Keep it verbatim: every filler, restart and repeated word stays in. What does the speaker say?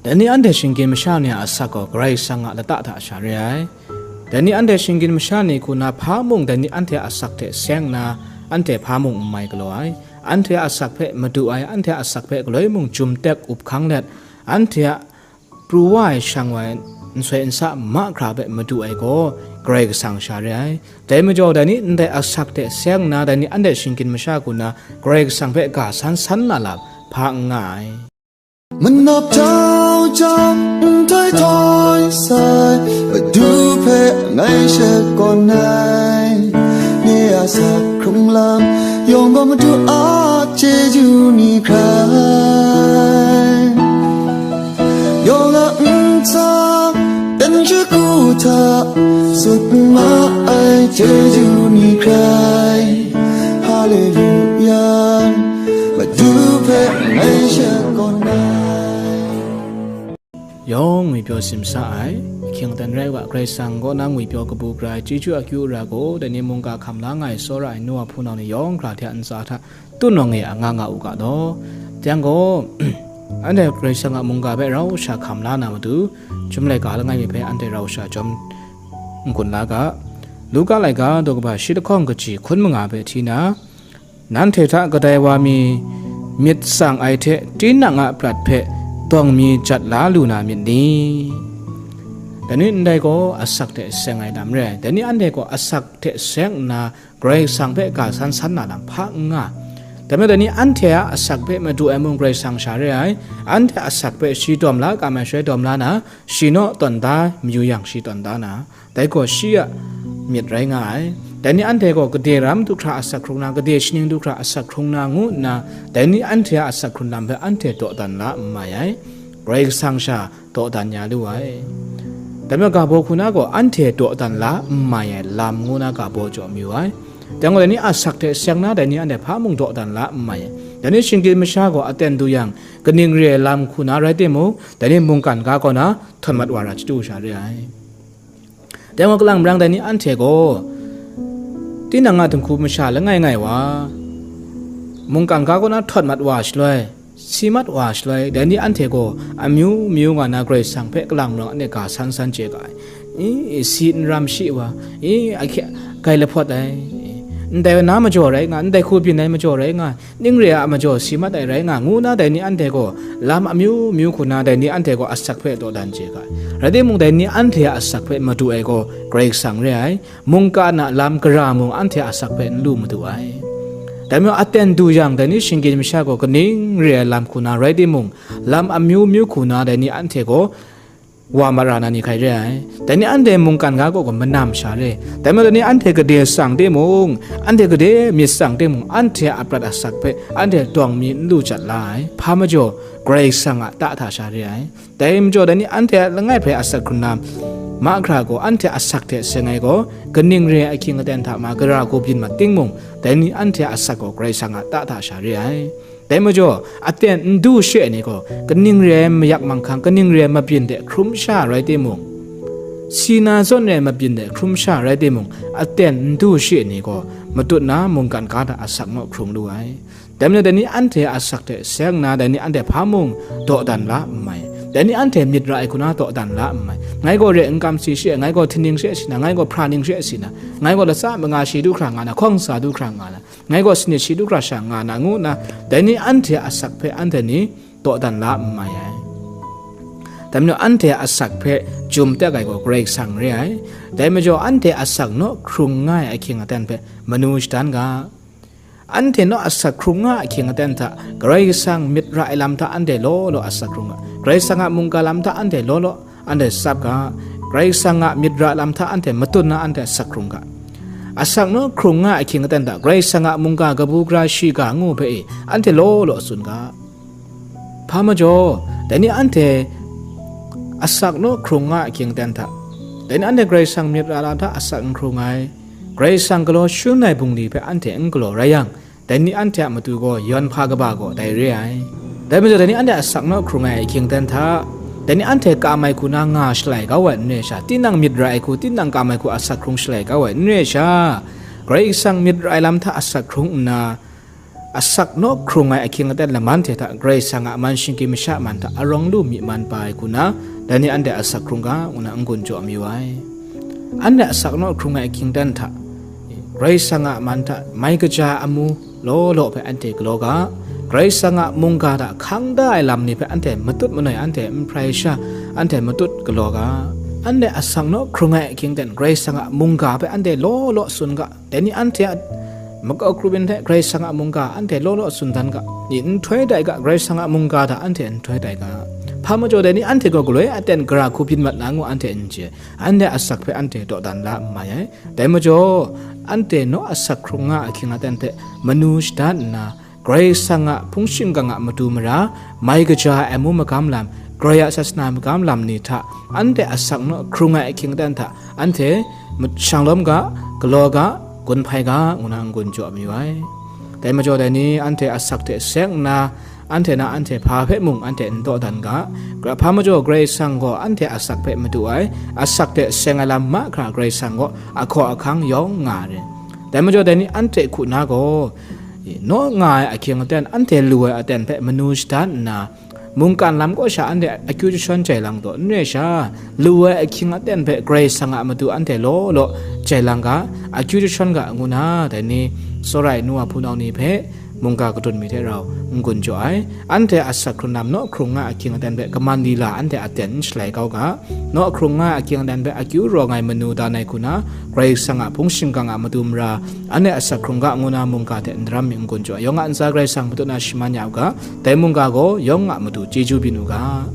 Dai ni anhte shinggyim masha ni a asak gaw Karai Kasang a lata hta sha re ai. Dai ni anhte shinggyim masha ni hku na hpa mung dai ni anhte a asak hte seng nna, anhte hpa mung n mai galaw ai. Anhte a asak hpe madu ai, anhte a asak hpe galoi mung jum tek up hkang let, anhte a pru wa ai shang wa ai nsoi nsa mahkra hpe madu ai gaw Karai Kasang sha re ai. Dai majaw, dai ni ndai asak hte seng nna, dai ni anhte shinggyim masha hku na Karai Kasang hpe ga san san na lam hpa n nga ai. Manap jau jau, nhtoi htoi sai, Madu hpe ngai shakawn ai. Ni a asak hkrung lam yawng gaw Madu a chyeju ni hkrai. Yawng a ntsa, dan shagu hta, sut ma ai chyeju ni hkrai. Haleluya, Madu hpe ngai shakawn ai. Yawng ngwipyaw simsa ai, ahkying aten rai wa, Karai Kasang kaw na ngwipyaw kabu gara ai chyeju akyu ara gaw, dai ni mungga hkam la nga ai tsawra ai nu wa hpunau ni yawng hkra hte a ntsa hta tun nawng e a nga nga u ga law. Yang gaw, anhte Karai Kasang a mungga hpe rau sha hkam la na matu, chyum laika langai mi hpe anhte rau sha chyawm n-gun la ga. Luka laika daw kaba shi lahkawng kaji hkun manga hpe hti na, nanhte hta kadai wa mi myit tsang ai hte tinang a prat hpe dawng mi jat la lu na myit ni? Dai ni ndai gaw asak hte seng ai lam re ai. Dai ni anhte gaw asak hte seng nna, Karai Kasang hpe ga san san na lam hpa n nga. Dai majaw, dai ni anhte a asak hpe madu ai mung Karai Kasang sha re ai. Anhte a asak hpe shi dawm la kam ai shaloi dawm la na, shi naw tawn da mayu yang, shi tawn da na, dai gaw shi a myit rai nga ai. Dai ni anhte gaw gade ram du hkra asak hkrung na, gade shaning du hkra asak hkrung na ngu nna, dai ni anhte a asak hkrun lam hpe anhte dawdan la n mai ai. Karai Kasang sha dawdan ya lu ai. Dai majaw, ga baw hku na gaw anhte dawdan la n mai ai lam ngu na ga baw jaw mayu ai. Dai gaw, dai ni asak hte seng na, dai ni anhte hpa mung dawdan la n mai ai. Dai ni shinggyim masha gaw aten du yang, kaning re ai lam hku na rai timung, dai ni mungkan ga kaw na htawn mat wa ra chyeju sha re ai. Dai gaw, kalang marang dai ni anhte gaw tinang a dinghku masha langai ngai wa, mungkan ga kaw na htawn mat wa shaloi, si mat wa shaloi, dai ni anhte gaw amyu myu nga na Karai Kasang hpe kalang marang anhte ga san san chye ga ai. I, si n ram shi wa, i, ahkye, gai lahpawt ai, ndai na majaw rai nga, ndai hku byin ai majaw rai nga, ning re a majaw si mat ai rai nga, ngu na dai ni anhte gaw lam amyu myu hku na dai ni anhte gaw asak hpe dawdan chye ga ai. Rai timung, dai ni anhte a asak hpe madu ai gaw Karai Kasang re ai. Mungkan a lam gara mung anhte a asak hpe n lu madu ai. Dai majaw, aten du yang, dai ni shinggyim masha gaw kaning re ai lam hku na rai timung, lam amyu myu hku na dai ni anhte gaw wa mara na ni hkrai re ai. Dai ni anhte mungkan ga kaw gaw manam sha re. Dai majaw, dai ni anhte gade tsang timung, anhte gade myit tsang timung, anhte a prat asak hpe anhte dawng mi n lu jat la ai. Hpa majaw, Karai Kasang a ta hta sha re ai. Dai majaw, dai ni anhte a langai hpe asak hkrun na mahkra gaw, anhte asak hte seng ai gaw, kaning re ai ahkying aten hta ma gara hku byin mat timung, dai ni anhte a asak gaw Karai Kasang a ta hta sha re ai. Dai majaw, aten n du shi ai ni gaw, kaning re ai mayak manghkang, kaning re ai mabyin de hkrum sha rai timung, si na zawn re ai mabyin de hkrum sha rai timung, aten n du shi ai ni gaw, matut na mungkan ga hta asak naw hkrung lu ai. Dai majaw, dai ni anhte a asak hte seng nna, dai ni anhte hpa mung dawdan la n mai. Dai ni anhte myit ra ai hku na dawdan la n mai. Ngai gaw re n kam si shi ai, ngai gaw htingning shi ai si na, ngai gaw hpra ning shi ai si na, ngai gaw latsa manga shi du hkra nga na, hkawng sa du hkra nga na, ngai gaw sanit shi du hkra sha nga na, ngu nna, dai ni anhte a asak hpe anhte ni dawdan la n mai ai. Dai majaw, anhte a asak hpe jum tek ai gaw Karai Kasang re ai. Dai majaw, anhte a asak naw hkrung nga ai ahkying aten hpe manu shadan ga. Anhte naw asak hkrung nga ahkying aten hta, Karai Kasang myit ra ai lam hta anhte law law asak hkrung ga. Karai Kasang a mungga lam hta anhte law law anhte tsap ga. Karai Kasang a myit ra lam hta anhte matut na anhte asak hkrung ga. Asak naw hkrung nga ahkying aten hta, Karai Kasang a mungga kabu gara shiga ngu hpe e, anhte law law tsun ga. Hpa majaw, dai ni anhte asak naw hkrung nga ahkying aten hta, dai ni anhte Karai Kasang myit ra lam hta asak n hkrung ai, Karai Kasang galaw shangun ai bungli hpe anhte n galaw rai yang, dai ni anhte a matu gaw yawn hpa kaba gaw dai re ai. Dai majaw, dai ni anhte asak naw hkrung ai ahkying aten hta, dai ni anhte kam ai hku na nga shalai kau ai n re sha, tinang myit ra ai hku, tinang kam ai hku asak hkrung shalai kau ai n re sha, Karai Kasang myit ra ai lam hta asak hkrung nna, asak naw hkrung ai ahkying aten laman hte hta Karai Kasang a man shinggyim masha man hta arawng lu myi man pa ai hku na, dai ni anhte asak hkrung ga, ngu na n-gun jaw mayu ai. Anhte asak naw hkrung ai ahkying aten hta, Karai Kasang a man hta mai kaja amu law law hpe anhte galaw ga, Karai Kasang a mungga hta hkang da ai lam ni hpe anhte matut manoi, anhte n hprai sha, anhte matut galaw ga. Anhte asak naw hkrung ai ahkying aten Karai Kasang a mungga hpe anhte law law tsun ga. Dai ni anhte a makau kru byin hte Karai Kasang a mungga anhte law law tsun dan ga, i nhtoi tai ga, Karai Kasang a mungga hta anhte nhtoi tai ga. Hpa majaw dai ni anhte gaw galoi aten gara hku byin mat na ngu anhte n chye, anhte asak hpe anhte dawdan la n mai ai. Dai majaw, anhte naw asak hkrung nga ahkying aten hpe manu shadat nna, Karai Kasang a hpung shingkang a matu mara, mai kaja ai amu magam lam, Karai a sasana magam lam ni hta, anhte asak naw hkrung ai ahkying aten hta, anhte shanglawm ga, galaw ga, gun hpai ga, ngu na n-gun jaw mayu ai. Dai majaw dai ni anhte asak hte seng nna, anhte na anhte hpa hpe mung anhte n dawdan ga. Gra-, hpa majaw Karai Kasang gaw anhte asak hpe madu ai, asak hte seng ai lam mahkra Karai Kasang gaw ahkaw ahkang yawng nga ai. Dai majaw dai ni anhte hku na gaw, naw nga ai ahkying aten, anhte lu ai aten hpe manu shadat nna, mungkan lam kaw sha anhte akyu jashawn jai lang taw, n rai sha, lu ai ahkying aten hpe Karai Kasang a matu anhte law law jai lang ga, akyu jashawn ga, ngu na, dai ni tsawra ai nu wa hpunau ni hpe mungga kadun mi hte rau n-gun jaw ai. Anhte asak hkrung lam naw hkrung nga ahkying aten hpe kaman lila anhte aten n shalai kau ga. Naw hkrung nga ahkying aten hpe akyu rawng ai manu dan ai hku na, Karai Kasang a hpung shingkang a matu mara, anhte asak hkrung ga, ngu na mungga hte n daram mi n-gun jaw ai. Yawng a ntsa Karai Kasang matut na shaman ya u ga. Dai mungga gaw yawng a matu chyeju byin u ga.